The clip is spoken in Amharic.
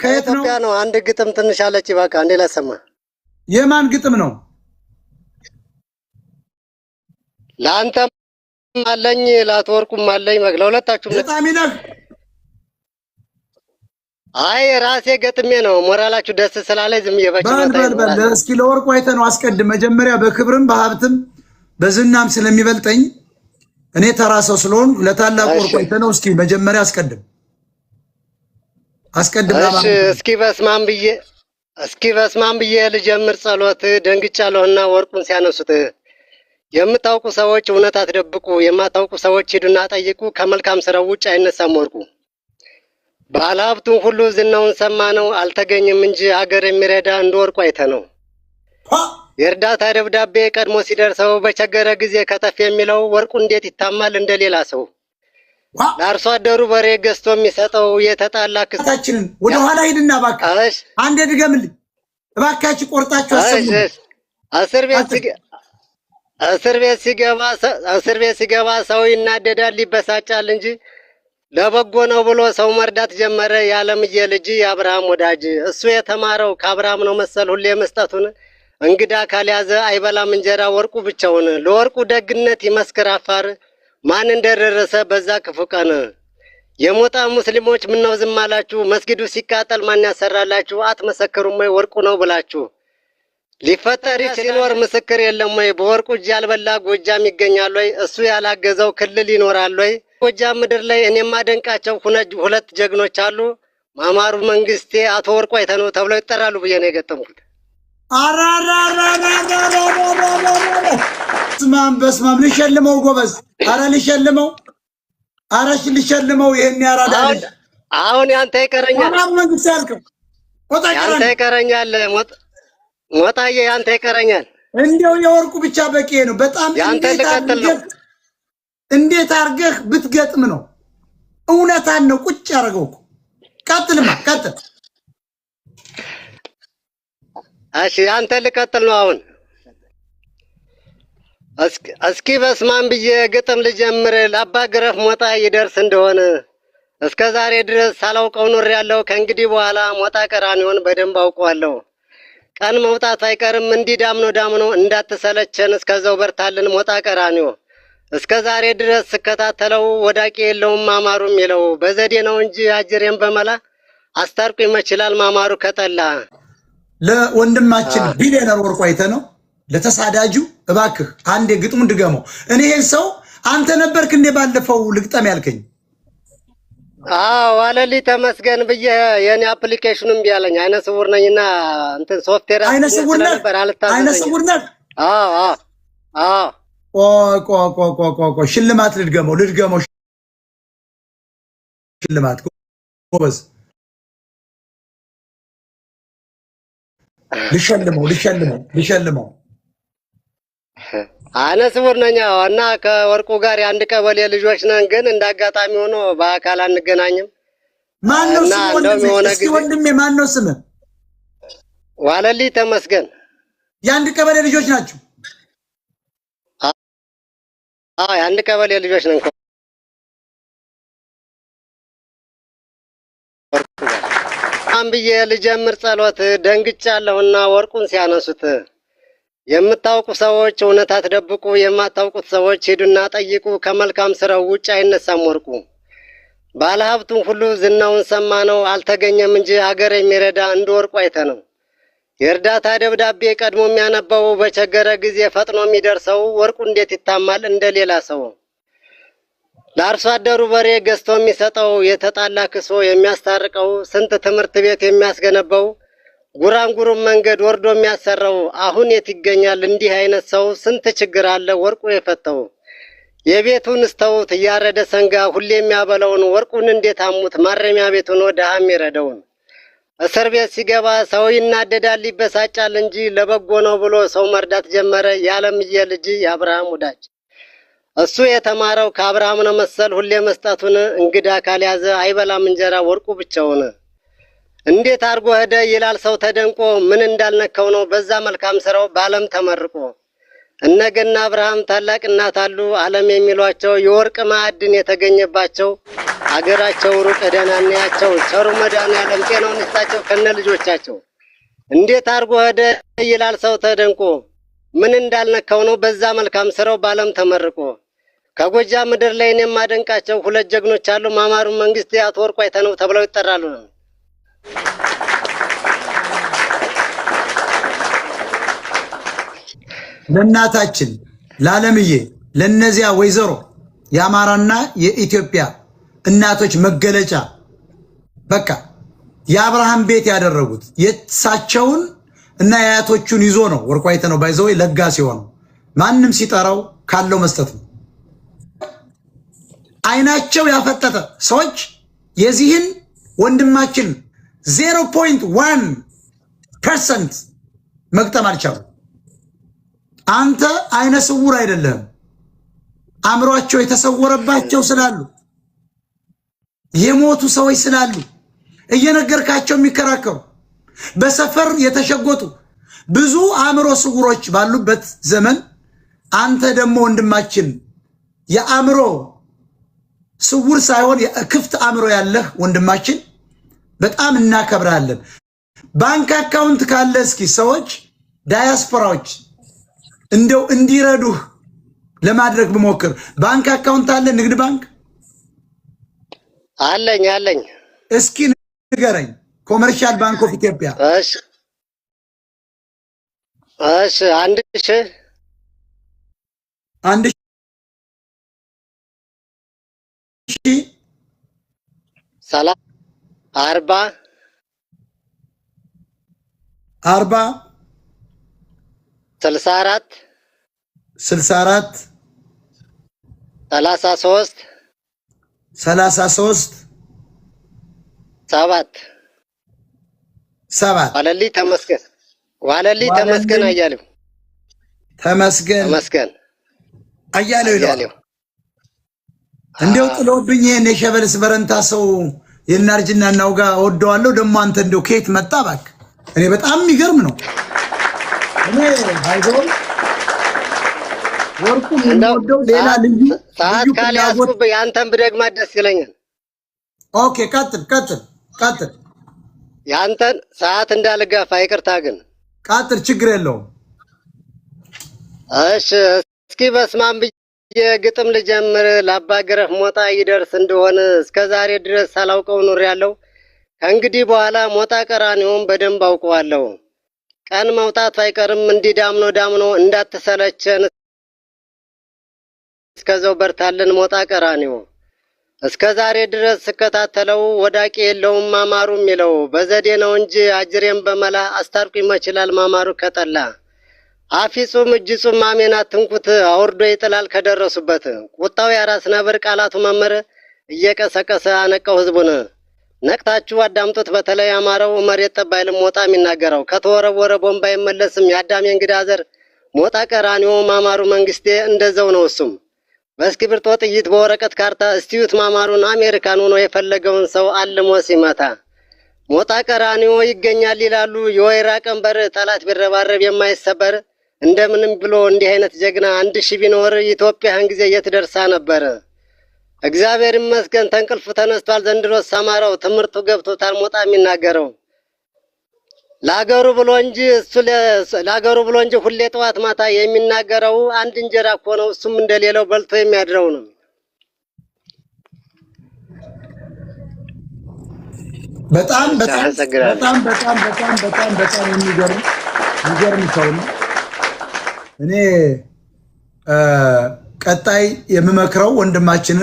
ከየት ነው? ከኢትዮጵያ ነው። አንድ ግጥም ትንሽ አለች፣ በቃ እንዴ ላሰማ። የማን ግጥም ነው? ለአንተም አለኝ ለአቶ ወርቁም አለኝ፣ ለሁለታችሁም። ገጣሚ ነህ? አይ ራሴ ገጥሜ ነው። ሞራላችሁ ደስ ስላለኝ ዝም በል እየበችሎታ በል በል፣ እስኪ ለወርቁ አይተህ ነው አስቀድም። መጀመሪያ በክብርም በሀብትም በዝናም ስለሚበልጠኝ እኔ ተራ ሰው ስለሆንኩ ለታላቁ ወርቁ አይተህ ነው። እስኪ መጀመሪያ አስቀድም አስቀድም። እሺ እስኪ በስማም ብዬ እስኪ በስማም ብዬ ልጀምር ጸሎት፣ ደንግጫለሁና ወርቁን ሲያነሱት። የምታውቁ ሰዎች እውነት አትደብቁ፣ የማታውቁ ሰዎች ሂዱና ጠይቁ። ከመልካም ስራው ውጭ አይነሳም ወርቁ። ባለሀብቱን ሁሉ ዝናውን ሰማ ነው፣ አልተገኘም እንጂ ሀገር የሚረዳ እንደ ወርቁ አይተ ነው። የእርዳታ ደብዳቤ ቀድሞ ሲደርሰው በቸገረ ጊዜ ከተፍ የሚለው ወርቁ እንዴት ይታማል እንደሌላ ሰው። ለአርሶ አደሩ በሬ ገዝቶ የሚሰጠው የተጣላ ክስ ታችንን ወደ ኋላ ሂድና እባክህ አንዴ ድገምልኝ እባካችሁ፣ ቆርጣችሁ አሰሙ። እስር ቤት ሲገባ እስር ቤት ሲገባ ሰው ይናደዳል ይበሳጫል እንጂ ለበጎ ነው ብሎ ሰው መርዳት ጀመረ። የዓለምዬ ልጅ የአብርሃም ወዳጅ እሱ የተማረው ከአብርሃም ነው መሰል ሁሌ መስጠቱን። እንግዳ ካልያዘ አይበላም እንጀራ ወርቁ ብቻውን። ለወርቁ ደግነት ይመስክር አፋር ማን እንደደረሰ በዛ ክፉ ቀን። የሞጣ ሙስሊሞች ምነው ዝም አላችሁ? መስጊዱ ሲቃጠል ማን ያሰራላችሁ? አትመሰክሩም ወይ ወርቁ ነው ብላችሁ? ሊፈጠር ሲኖር ምስክር የለም ወይ? በወርቁ እጅ ያልበላ ጎጃም ይገኛል ወይ? እሱ ያላገዘው ክልል ይኖራል ወይ? ጎጃም ምድር ላይ እኔም አደንቃቸው ሁለት ጀግኖች አሉ። ማማሩ መንግስቴ፣ አቶ ወርቁ አይተነው ተብለው ይጠራሉ ብዬ ነው የገጠምኩት። በስማም በስማም፣ ልሸልመው ጎበዝ። አረ ልሸልመው፣ አረ ልሸልመው። ይሄን ያራዳ ልጅ አሁን ያንተ ይቀረኛል። ማማሩ መንግስቴ ያልከው ቆጣ ያንተ ይቀረኛል። ሞጣዬ ያንተ ይቀረኛል። እንዲያው የወርቁ ብቻ በቂ ነው። በጣም ያንተ ልቀጥል ነው። እንዴት አድርገህ ብትገጥም ነው? እውነታን ነው ቁጭ ያደረገው እኮ። ቀጥልማ ቀጥል። እሺ ያንተ ልቀጥል ነው አሁን። እስኪ በስማም ብዬ ግጥም ልጀምር፣ ለአባ ግረፍ ሞጣ ይደርስ እንደሆነ። እስከ ዛሬ ድረስ ሳላውቀው ኖሬያለሁ። ከእንግዲህ በኋላ ሞጣ ቀራኒዮን በደንብ አውቀዋለሁ። ቀን መውጣት አይቀርም እንዲህ ዳምኖ ዳምኖ እንዳትሰለቸን፣ እስከዛው በርታልን ሞጣ ቀራኒዮ። እስከ ዛሬ ድረስ ስከታተለው ወዳቂ የለውም ማማሩ የሚለው በዘዴ ነው እንጂ አጅሬን በመላ አስታርቁ ይመችላል ማማሩ ከጠላ። ለወንድማችን ቢሊዮነር ወርቁ አይተህ ነው ለተሳዳጁ እባክህ አንዴ ግጥሙን ድገመው። እኔ ይሄን ሰው አንተ ነበርክ እንዴ ባለፈው ልግጠም ያልከኝ? አዎ ዋለልኝ ተመስገን ብዬ የኔ application ኑ እምቢ አለኝ። አይነ ስውር ነኝና እንትን ሶፍትዌር አይነ ስውር ነህ? አይነ ስውር ነህ? አዎ አዎ አዎ። ቆይ ቆይ ቆይ ቆይ ቆይ፣ ሽልማት ልድገመው ልድገመው፣ ሽልማት ጎበዝ፣ ልሸልመው ልሸልመው ልሸልመው። አይነ ስውር ነኝ እና ከወርቁ ጋር የአንድ ቀበሌ ልጆች ነን፣ ግን እንደ አጋጣሚ ሆኖ በአካል አንገናኝም። ማነው ስም ወንድሜ? እስኪ ወንድሜ ማነው ስምህ? ዋለልኝ ተመስገን። የአንድ ቀበሌ ልጆች ናቸው? አዎ የአንድ ቀበሌ ልጆች ነን። ብዬ ልጀምር ጸሎት፣ ደንግጫለሁና ወርቁን ሲያነሱት። የምታውቁ ሰዎች እውነት አትደብቁ፣ የማታውቁት ሰዎች ሂዱና ጠይቁ። ከመልካም ስራው ውጭ አይነሳም ወርቁ። ባለሀብቱን ሁሉ ዝናውን ሰማ ነው፣ አልተገኘም እንጂ ሀገር የሚረዳ እንደ ወርቁ አይተ ነው። የእርዳታ ደብዳቤ ቀድሞ የሚያነባው በቸገረ ጊዜ ፈጥኖ የሚደርሰው ወርቁ እንዴት ይታማል እንደሌላ ሰው። ለአርሶ አደሩ በሬ ገዝቶ የሚሰጠው የተጣላ ክሶ የሚያስታርቀው ስንት ትምህርት ቤት የሚያስገነባው ጉራንጉሩም መንገድ ወርዶ የሚያሰራው አሁን የት ይገኛል እንዲህ አይነት ሰው? ስንት ችግር አለ ወርቁ የፈተው። የቤቱን ስተውት እያረደ ሰንጋ ሁሌ የሚያበላውን ወርቁን እንዴት አሙት ማረሚያ ቤቱን ድሃ የሚረዳውን። እስር ቤት ሲገባ ሰው ይናደዳል ይበሳጫል እንጂ ለበጎ ነው ብሎ ሰው መርዳት ጀመረ። የዓለምዬ ልጅ የአብርሃም ወዳጅ እሱ የተማረው ከአብርሃም ነው መሰል ሁሌ መስጠቱን። እንግዳ ካልያዘ አይበላም እንጀራ ወርቁ ብቻውን። እንዴት አድርጎ ሄደ ይላል ሰው ተደንቆ፣ ምን እንዳልነካው ነው በዛ መልካም ስራው በዓለም ተመርቆ። እነገና አብርሃም ታላቅ እናት አሉ ዓለም የሚሏቸው የወርቅ ማዕድን የተገኘባቸው አገራቸው ሩቅ ሄደን አንያቸው ቸሩ መድኃኔዓለም ጤናውን ይስጣቸው ከነ ልጆቻቸው። እንዴት አድርጎ ሄደ ይላል ሰው ተደንቆ፣ ምን እንዳልነካው ነው በዛ መልካም ስራው በዓለም ተመርቆ። ከጎጃም ምድር ላይ እኔ የማደንቃቸው ሁለት ጀግኖች አሉ፣ ማማሩ መንግስቴ፣ አቶ ወርቁ አይተነው ተብለው ይጠራሉ። ለእናታችን ለዓለምዬ ለነዚያ ወይዘሮ የአማራና የኢትዮጵያ እናቶች መገለጫ በቃ የአብርሃም ቤት ያደረጉት የእሳቸውን እና የአያቶቹን ይዞ ነው። ወርቁ አይተነው by the way ለጋስ የሆነው ማንም ሲጠራው ካለው መስጠት ነው። አይናቸው ያፈጠጠ ሰዎች የዚህን ወንድማችን 0.1% መግጠም አልቻሉ። አንተ አይነ ስውር አይደለህም። አእምሯቸው የተሰወረባቸው ስላሉ የሞቱ ሰዎች ስላሉ እየነገርካቸው የሚከራከሩ በሰፈር የተሸጎጡ ብዙ አእምሮ ስውሮች ባሉበት ዘመን አንተ ደግሞ ወንድማችን የአእምሮ ስውር ሳይሆን ክፍት አእምሮ ያለህ ወንድማችን በጣም እናከብራለን። ባንክ account ካለ እስኪ ሰዎች ዳያስፖራዎች እንደው እንዲረዱህ ለማድረግ ብሞክር ባንክ account አለ? ንግድ ባንክ አለኝ አለኝ። እስኪ ንገረኝ። Commercial Bank of Ethiopia። እሺ እሺ፣ 1000 1000 ሰላም 40 40 64 64 33 33 7 7። ዋለልኝ ተመስገን፣ ዋለልኝ ተመስገን አያሌው። ተመስገን። ተመስገን አያሌው ይለዋል። አያሌው። እንደው ጥሎብኝ ይሄን የሸበልስ በረንታ ሰው የእናርጅና እናውጋ እወደዋለሁ። ደግሞ አንተ እንደው ከየት መጣ እባክህ? እኔ በጣም የሚገርም ነው። እኔ by the way ወርቁን እንደው የምወደው ሌላ ልዩ ሰዓት ልዩ ፍላጎት ካልያዝኩብህ ያንተን ብደግማት ደስ ይለኛል። Okay፣ ቀጥል ቀጥል ቀጥል። ያንተን ሰዓት እንዳልጋፋ ይቅርታ ግን። ቀጥል፣ ችግር የለውም። እሺ፣ እስኪ በስማም ብዬ ግጥም ልጀምር። ለአባ ገረፍ ሞጣ ይደርስ እንደሆነ እስከ ዛሬ ድረስ ሳላውቀው ኖሬያለሁ። ከእንግዲህ በኋላ ሞጣ ቀራኒውን በደንብ አውቀዋለሁ። ቀን መውጣቱ አይቀርም እንዲህ ዳምኖ ዳምኖ እንዳትሰለቸን እስከዛው በርታልን ሞጣ ቀራኒው። እስከ ዛሬ ድረስ ስከታተለው ወዳቂ የለውም ማማሩ የሚለው በዘዴ ነው እንጂ አጅሬን በመላ አስታርቁ ይመችላል ማማሩ ከጠላ። አፍ ይጹም እጅ ይጹም ማሜን አትንኩት አውርዶ ይጥላል ከደረሱበት። ቁጣው የአራስ ነብር ቃላቱ መምህር እየቀሰቀሰ አነቀው ህዝቡን። ነቅታችሁ አዳምጡት። በተለይ አማራው መሬት ጠብ አይልም ሞጣ የሚናገረው ከተወረወረ ቦምብ አይመለስም። የአዳሜ እንግዳ ዘር ሞጣ ቀራኒዮ ማማሩ መንግስቴ እንደዛው ነው እሱም በእስክሪብቶ ጥይት በወረቀት ካርታ እስቲዩት ማማሩን አሜሪካን ሆኖ የፈለገውን ሰው አልሞ ሲመታ ሞጣ ቀራኒዮ ይገኛል ይላሉ። የወይራ ቀንበር ጠላት ቢረባረብ የማይሰበር እንደምንም ብሎ እንዲህ አይነት ጀግና 1000 ቢኖር ኢትዮጵያን ጊዜ የት ደርሳ ነበር? እግዚአብሔር ይመስገን ተንቅልፉ ተነስቷል። ዘንድሮስ አማራው ትምህርቱ ገብቶታል። ሞጣ የሚናገረው ለአገሩ ብሎ እንጂ እሱ ለአገሩ ብሎ እንጂ ሁሌ ጠዋት ማታ የሚናገረው አንድ እንጀራ እኮ ነው። እሱም እንደሌለው በልቶ የሚያድረው ነው። በጣም በጣም አመሰግናለሁ። በጣም በጣም በጣም በጣም በጣም የሚገርም ሰው ነው። እኔ ቀጣይ የምመክረው ወንድማችንን